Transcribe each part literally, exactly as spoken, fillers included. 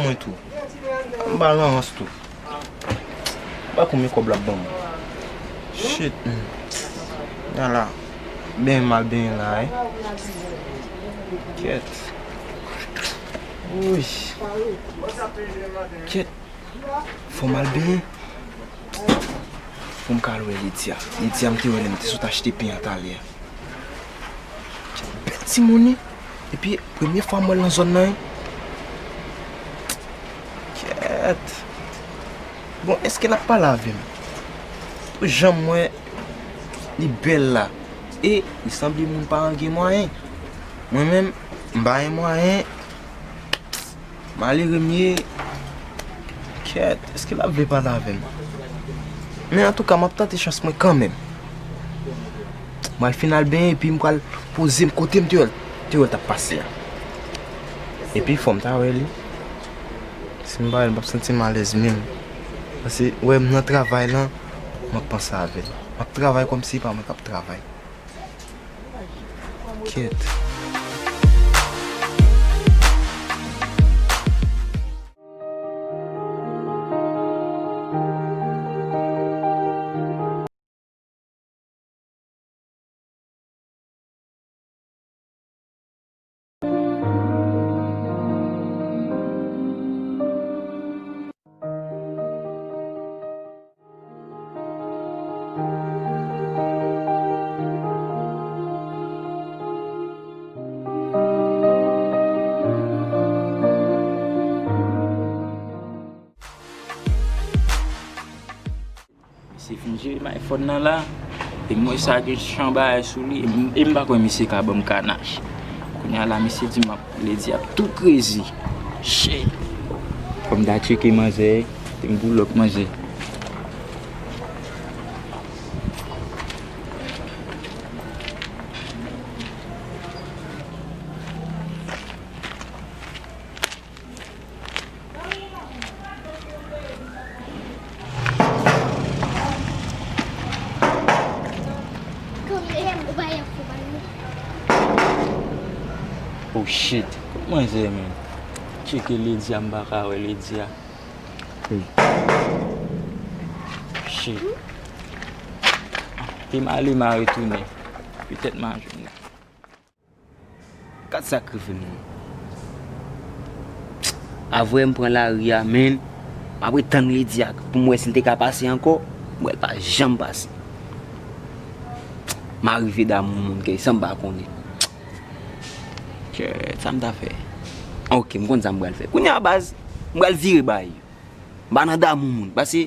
Mwen tou. M ba l nan rans tou. M pa konbyen kòb l ap ban m. Shit, man. Ala. Benyen m al benyen la, wi. Kèt. Wi. Kèt. Fò m al benyen. Pou m ka al wè Lydia. Lydia m te wè lè m te sot achte pen an talè a. Bèl timoun wi. Epi premye fwa m wè l nan zòn nan wi. Kèt. Bon, èske l ap pale avè m? Pou jan m wè li bèl la. E li sanble moun pa gen mwayen. Mwen menm, m pa gen mwayen. Malere m ye. Kèt, èske l ap vle pale avè m? Men antouka, m ap tante chans mwen kanmenm. M pral fin al benyen epi m pral poze m kote m te wè l, te wè l t ap pase a. Epi fò m ta wè li. Si m pa wè l, m p ap santi m alèz menm. Paske, wè, m nan travay lan, m ap panse avè l. M ap travay kòmsi se pa mwen k ap travay. Kèt. Misye fin jere m iPhone nan la, e m wè sa gen chan bagay sou li, e m, e m pa kwè misye ka ban m kanaj. Kounye a la, misye di m ap, Lady ap tou krezi. Shit! Fò m ta tcheke manzè, te m boulòk manzè. Oh shit. Kot manzè, man? Tcheke Lady a, m pa ka wè Lady a. Shit. Te m ale, m a retounen. Petèt m a jwenn li. Gad sa k rive m nan. Avwe m pran lari a, men m ap ret tann Lady a pou m wè si l te ka pase ankò. M wè l pa janm pase. M a rive damou moun kèy san m pa konnen. Kèt, sa m ta fè? Ok, m konn sa m pral fè. Kounye a baz, m pral vire ba yo. M pa nan damou moun. Paske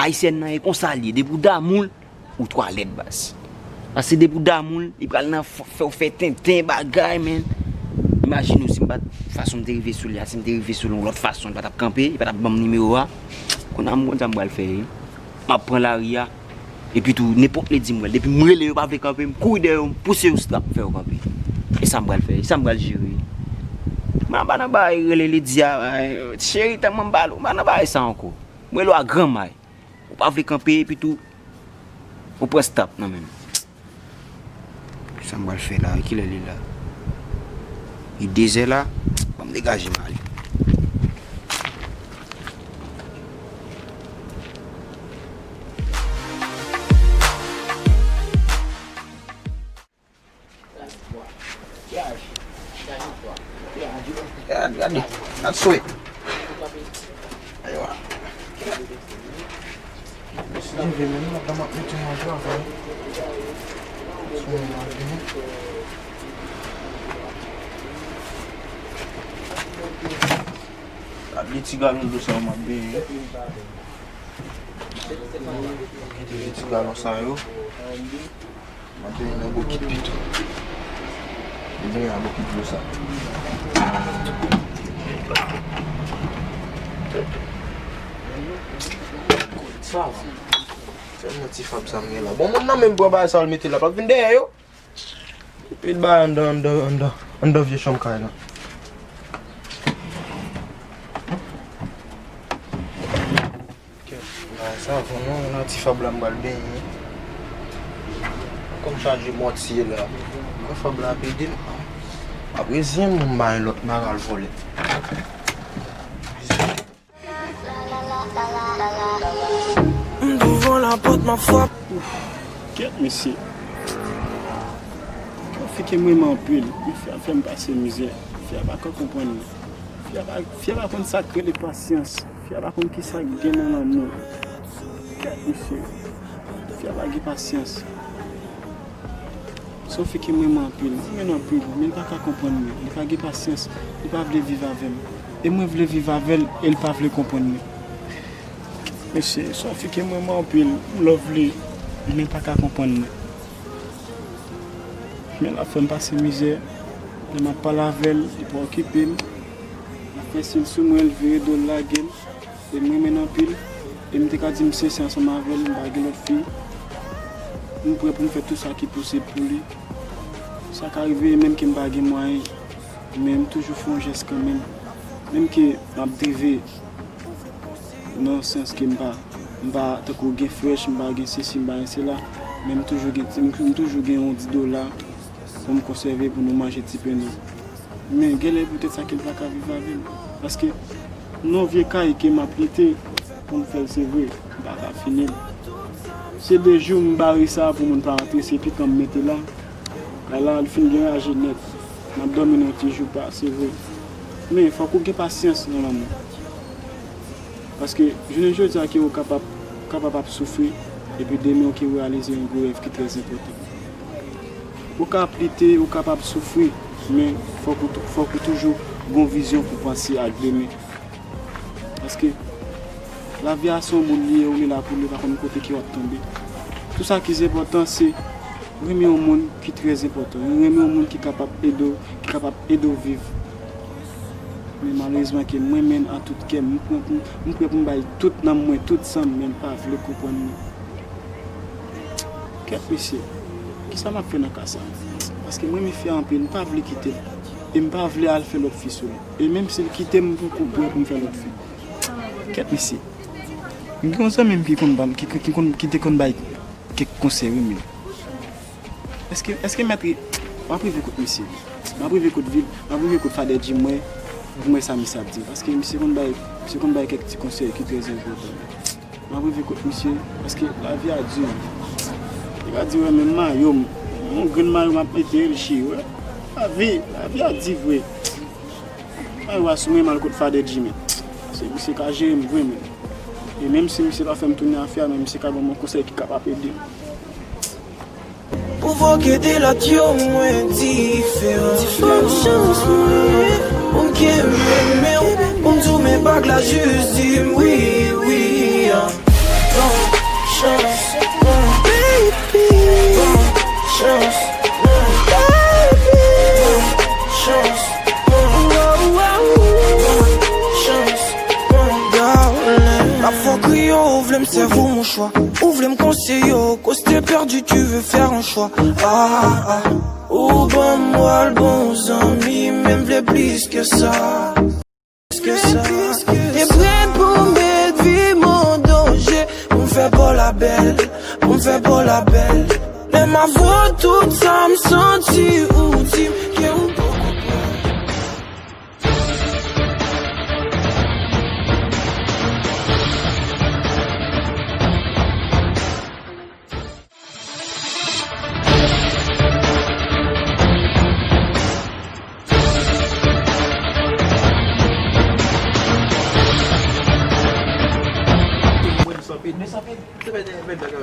ayisyèn nan e konsa l ye. Depi w damou l, ou twalèt baz. Paske depi w damou l, li pral nan f-, fè w fè tenten bagay, men. Imajine w si m pa t, fason m te rive sou li a, si m te rive sou li yon lòt fason, li pa t ap kanpe, li pa t ap ban m nimewo a. Kounye a m konn sa m pral fè, wi. M ap pran lari a. Epi tou, nenpòt Lady m wè l, depi m rele yo pa vle kanpe, m kouri dèyè yo, m pouse yo, stop, fè yo kanpe. E sa m pral fè, e sa m pral jere. Mwen pa nan bagay rele Lady a, ay, cheri, tèlman m pale w, m pa nan bagay sa ankò. M rele w a granmay. Ou pa vle kanpe, epi tou, ou pran stop nan men m. Sa m pral fè la? Kilè li la? Li dezè la? Ban m degaje m ale. Gade, gade, gade swe. Aywa. Leve menm, madanm ap mete mwen travay. Sou mwen mal byen. Gade de ti galon dlo sa yo m ap benyen. Kite de ti galon sa yo. M ap benyen nan bokit pito. M ap benyen nan bokit dlo sa. Sa va. Sèlman ti fab sa m gen la. Bon, moun nan menm pran bagay sa l mete la, p ap vin dèyè yo. Epi l bay anndan, anndan, anndan, anndan vye chanm kay la. Kèt, bagay sa bon non, nan ti fab la m pral benyen. Kòm chaje mòtye la. Mwen fab la ap ede m. Apre zen moun bay lòt m al vòlè. M douvan lapòt, m ap frape. Kèt, mesye. Fi ki renmen m anpil, men fi a fè m pase mizè. Fi a pa ka konprann mwen. Fi a pa, fi a pa konn sa k rele pasyans. Fi a pa konn ki sa k gen nan lanmou. Kèt, mesye. Fi a pa gen pasyans. Se yon fi ki renmen m anpil, m renmen l anpil, men li pa ka konprann mwen, li pa gen pasyans, li pa vle viv avè m. E mwen vle viv avè l, e l pa vle konprann mwen. Mesye, se yon fi ki renmen m anpil, m love li, men l pa ka konprann mwen. Men l ap fè m pase mizè, lè m ap pale avè l, li pa okipe m, l ap fè siy sou mwen, l vire do l lage m. E m renmen l anpil. E m te ka di m sensè ansanm avè l, m pa gen lòt fi. M prè pou m fè tout sa ki posib pou li. Sa ka rive menm ke m pa gen mwayen, men m toujou fè yon jès kanmenm. Menm ke m ap drive nan sans ke m pa, m pa tankou gen frèch, m pa gen sesi, m pa gen sela, men m toujou gen, m, m toujou gen yon dis dola pou m konsève pou nou manje ti pen nou. Men genlè poutèt sa ke l pa ka viv avè m. Paske nan yon vye kay ke m ap lite pou m fè l, se vre, m pa ka fini l. Se de jou m bare sa pou moun pa antre, se pikan m mete la. Kay la, li fin gen raje nèt. M ap dòmi nan yon ti joupa, se vre. Men fòk ou gen pasyans nan lanmou. Paske jounen jodi a ke ou kapab, kapab ap soufri, epi demen ou ke reyalize yon gwo rèv ki trè enpòtan. Ou ka ap lite, ou kapab soufri, men fòk ou, fòk ou toujou gon vizyon pou panse ak demen. Paske lavi a se yon boul li ye, ou li la pou li, ou pa konn kote ke w ap tonbe. Tou sa ki enpòtan se renmen yon moun ki trè enpòtan. Renmen yon moun ki kapab ede w, ki kapab ede w viv. Men malerezman ke mwen menm an tout kè m, m pran pou, m prè pou m bay tout nanm mwen, tout san m, men l pa vle konprann mwen. Kèt mesye, kisa m ap fè nan ka sa? Paske m renmen fi a anpil, m pa vle kite l. E m pa vle al fè lòt fi sou li. E menm si l kite m, m poko prè pou m fè lòt fi. Kèt mesye. M gen yon zanmi m ki konn ban m, ki, ki, ki konn, ki te konn bay kèk konsèy, wi, men. Èske, èske mèt, m ap rive kot misye. M ap rive kot vil, m ap rive kot Fadè Jim mwen, pou m wè sa misye ap di. Paske misye konn bay, misye konn bay kèk ti konsèy ki trè enpòtan. M ap rive kot misye, paske lavi a di. Li ka di, wè, men mayo m, yon grenn mayo m ap mete, l chire, wè. Lavi, lavi a di vre. Mayo a sou mwen, m al kot Fadè Jim. Se misye ka jere m vre, men. E menm si misye pa fè m tounen afè a, men misye ka ban m yon konsèy ki kapab ede m. Pou fòk ede lòt yo, mwen diferan. Ban m chans mwen, pou m kenbe men w, pou m di w men bag la, jis di m wi, wi, ah. Ban m chans mwen, baby. Ban m chans mwen, baby. Ban m chans mwen, wow, wow. Ban m chans mwen, darling. La fwa kriye w vle m sèvi w mouchwa. Ou vle m konseye w, koste pèdi, tu veux faire un choix. Ah, ah. Ou ban m moral bon zanmi, men m vle plis ke sa. Plis ke sa. Te prè pou m met vi m an danje, pou m fè pa w labèl, pou m fè pa w labèl. Lè m avè w tout sa m santi ou di m ke ou poko prè.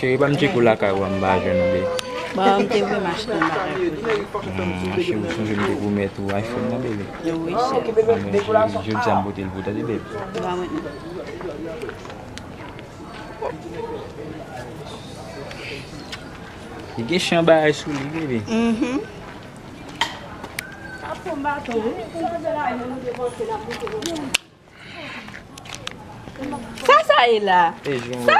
Cheri, pa m tcheke w lakay ou a, m pa jwenn ou, baby. Bon, m te vle m achte yon bagay pou ou. Hmm, cheri, ou sonje m te pwomèt ou iPhone nan, baby? Wi, cheri. Ah, men cheri, jodi a m pote l pou ou, tande, baby. Li gen chan bagay sou li, baby. Mhm. Sa, sa ye la? Sa.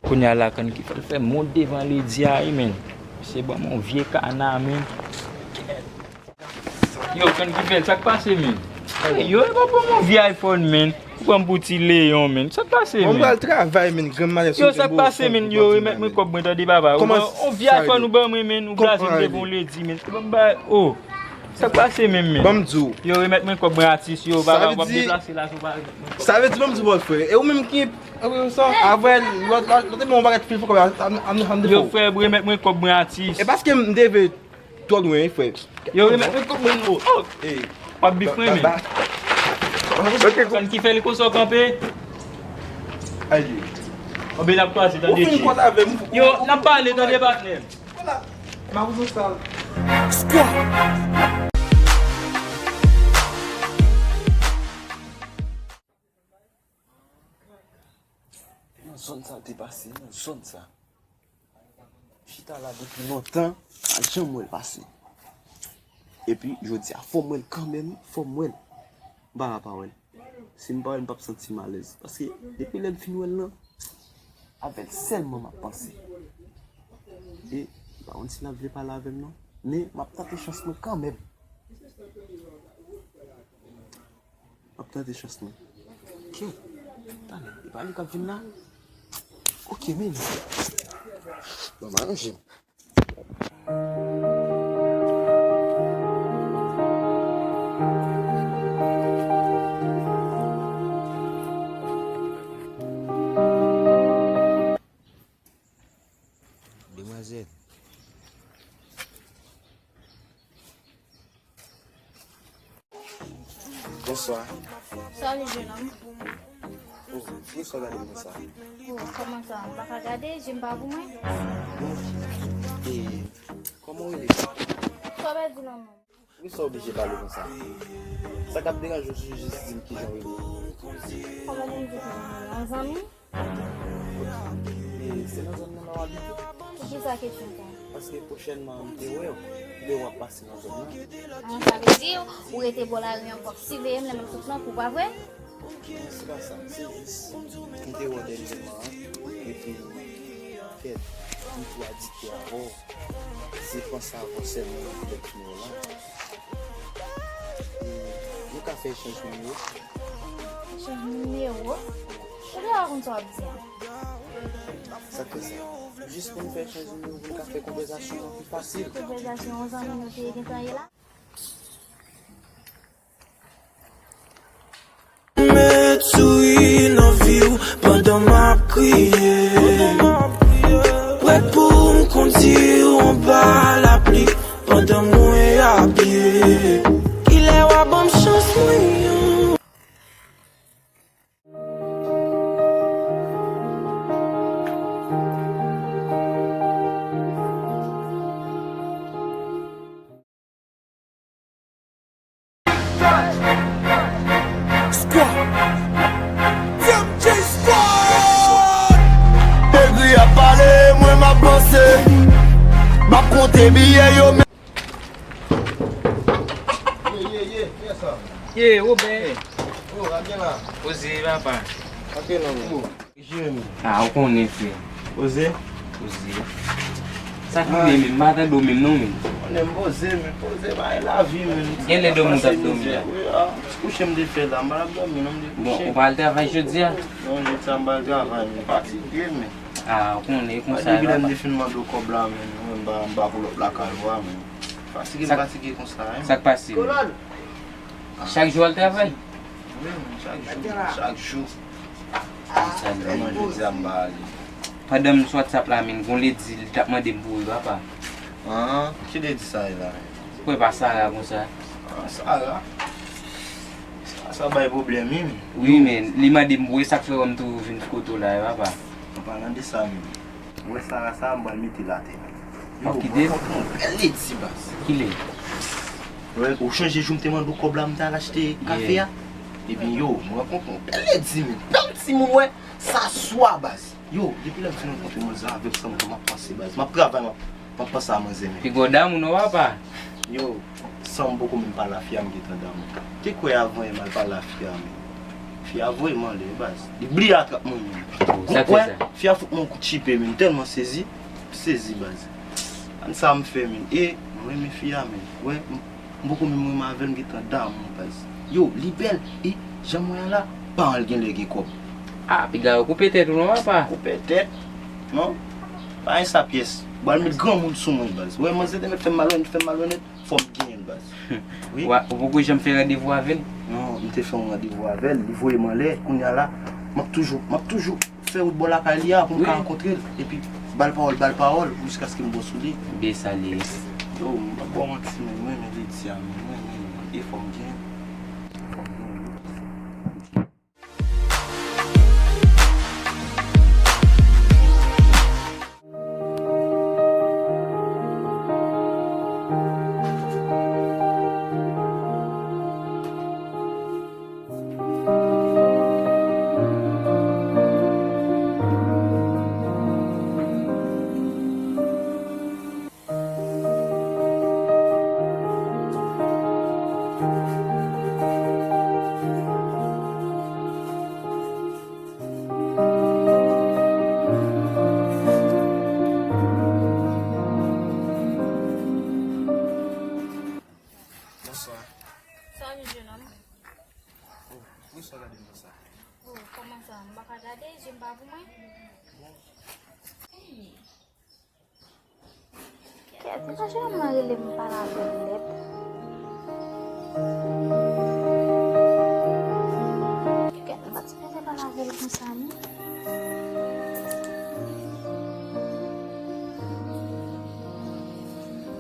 Kounye a la, kann ki fè l fè mont devan ledi a, wi, men. Se ban m yon vye kana, men. Yo, kann ki fè l, sa k pase, men? Yo, e pa pou yon vye iPhone, men. Ou pran m pou ti Leyon, men. Sa k pase, men? Mwen pral travay, men, granm maten. Yo, sa k pase, men? Yo, remèt mwen kòb mwen, tande, papa. Ou pran yon vye iPhone, ou ban mwen, men. Ou blaze m devan yon ledi, men. Ban m bay, oh. Sa k pase, men, men? Ban m di w. Yo, remèt mwen kòb mwen, atis, yo. Papa, w ap deplase la, si w pa remèt mwen kòb. Sa vle di, ban m di w, bòl frè. E ou menm ki, avè, lòt, lòt, lòt, mwen bagay fil fò kòb la, an, an, an defo. Yo, frè, remèt mwen kòb mwen, atis. E paske m deve twò lwen, wi, frè. Yo, remèt mwen kòb mwen, non. Oh! Ey. W ap bif mwen, men. Ok, sa ki fè li konsa w kanpe? Ayi. Anben n ap kwaze, tande. Ou fin koz avè m. Yo, n ap pale, tande, patnè. Vwala. M a vouzon sal. Squat. Nan zòn sa l te pase, nan zòn sa. Chita la depi lontan, pa janm wè l pase. Epi, jodi a, fò m wè l kanmenm, fò m wè l. M pa ka pa wè l. Si m pa wè l, m p ap santi m alèz. Paske, depi lè m fin wè l lan, avè l sèlman m ap panse. E, m pa konn si l ap vle pale avè m non. Men, m ap tante chans mwen kanmenm. M ap tante chans mwen. Kèt. Talè, e pa li k ap vin la? Ok, men. Bon, m aranje m. Demwazèl. Bonswa. Salut, jeune homme. Oh, poukisa w gade m konsa? Oh, kòman sa? M pa ka gade, je m pa pou mwen. Bon, e kòman w rele? Sa w pèdi nan men m? Poukisa w oblije pale konsa? Sa k ap deranje w si w jis di m kijan w rele? Kòman pou m di w kijan m rele? Yon zanmi? E se nan zòn nan w abite? Poukisa kesyon sa? Paske pwochènman, m te wè w lè w ap pase nan zòn nan. Ah, sa vle di, ou rete bò lari an, w ap siveye m lè m ap sot nan kou, pa vre? Non, se pa sa. Se jis, m te wè w dènyèman an, epi, kèt, m tou adikte avè w. Se panse avè w sèlman m ap fè nan nimewo w la. E, nou ka fè echanj nimewo? Echanj nimewo? Ou genlè pa konn sa w ap di an. Sa k fè sa? Jis pou nou fè echanj nimewo, pou nou ka fè konvèsasyon an pi fasil. Konvèsasyon yon zanmi nou te gentan ye la? Met souri nan vi w pandan m ap kriye. Prèt pou m kondi w anba lapli pandan mwen ap ye. Kilè w a ban m chans mwen an? Squad. M J Squad. Egri ap pale, mwen m ap panse. M ap konte biyè yo, men. Ye, ye, ye, kiyès sa? Ye, Wobè. Oh, a gen la. Poze, papa. Ok, non, men. Jere, men. Ah, ou konnen, frè. Poze. Poze. Sa k rive menm? M pa tande w menm non, men. Konnen m poze, men poze, bay lavi, men. Genlè dòmi w t ap dòmi la. Wi, ah, kouche m te fè la, m pa t ap dòmi non, m te kouche. Bon, ou pa al travay jodi a? Non, jodi a m pa al travay, men. Fatige, men. Ah, ou konnen, konsa. Depi lè m te fin mande w kòb la, men, mwen m pa, m pa pull up lakay ou a, men. Fatige, m fatige konsa, wi. Sa k pase, men? Chak jou w al travay? Wi, men, chak jou, chak jou. Sa k rive? Manje di a m pa ale. Pandan m sou WhatsApp la, men, gon ledi, li t ap mande m pou ou, papa. Ahan, ki ledi sa ye la? Ou kwè pa Sara konsa? Ah, Sara? Sa, sa bay pwoblèm, wi, men. Wi, men, li mande m pou ou, e sa k fè w wè m toujou vin kote w la, wi, papa. An palan de sa menm, ou wè Sara sa a, m pral mete l atè. Yo, m rankontre yon bèl ledi, baz. Kilè? Ou wè, ou chonje jou m te mande w kòb la, m t al achte kafe a? Ebyen, yo, m rankontre yon bèl ledi, men. Bèl timoun, wè. Sa swa, baz. Yo, depi lè m fin rankontre manzè avèk sa m ap panse, baz. M ap travay, m ap, m ap panse a manzè, men. Piga w damou non, papa. Yo, san m poko menm pale a fi a, m gentan damou. Te kwè avan yè m al pale a fi a, men. Fi a voye m anlè, baz. Li bliye atrap mwen menm. Oh, sa k fè sa? Fi a fout mwen yon kout chipe, men. M tèlman sezi. M sezi, baz. Ann sa m fè, men. E, mwen renmen fi a, men. Wè, m M poko menm renmen avè l, m gentan damou, baz. Yo, li bèl. E, jan m wè a la, paran l genlè gen kòb. Ah, piga yo koupe tèt ou non, papa. Koupe tèt? Non. Pa gen sa pyès. Bal met granmoun sou mwen, baz. Wè, manzè te mèt fè m malonèt, fè m malonèt. Fò m genyen l, baz. Wi. Wa, ou poko janm fè randevou avè l? Non, m te fè yon randevou avè l, li voye m anlè. Kounye a la, m ap toujou, m ap toujou fè wout bò lakay li a pou m ka rankontre l. Epi, bal pawòl, bal pawòl, jiskaske m bon sou li. Byen sa li ye. Yo, m p ap ba w manti, men m renmen Lady a, men m renmen l. E fò m genyen l. Fò m genyen l. Bonswa. Salut, jeune homme. Oh, poukisa w gade m konsa? Oh, kòman sa? M pa ka gade, je m pa pou mwen. Bon. Kèt, e pa Jean-Marie rele m pale avè l nèt. Kèt, m pa t sipoze pale avè l konsa, non.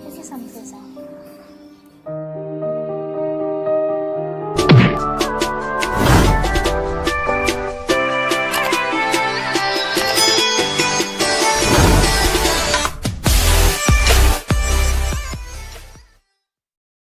Poukisa m fè sa?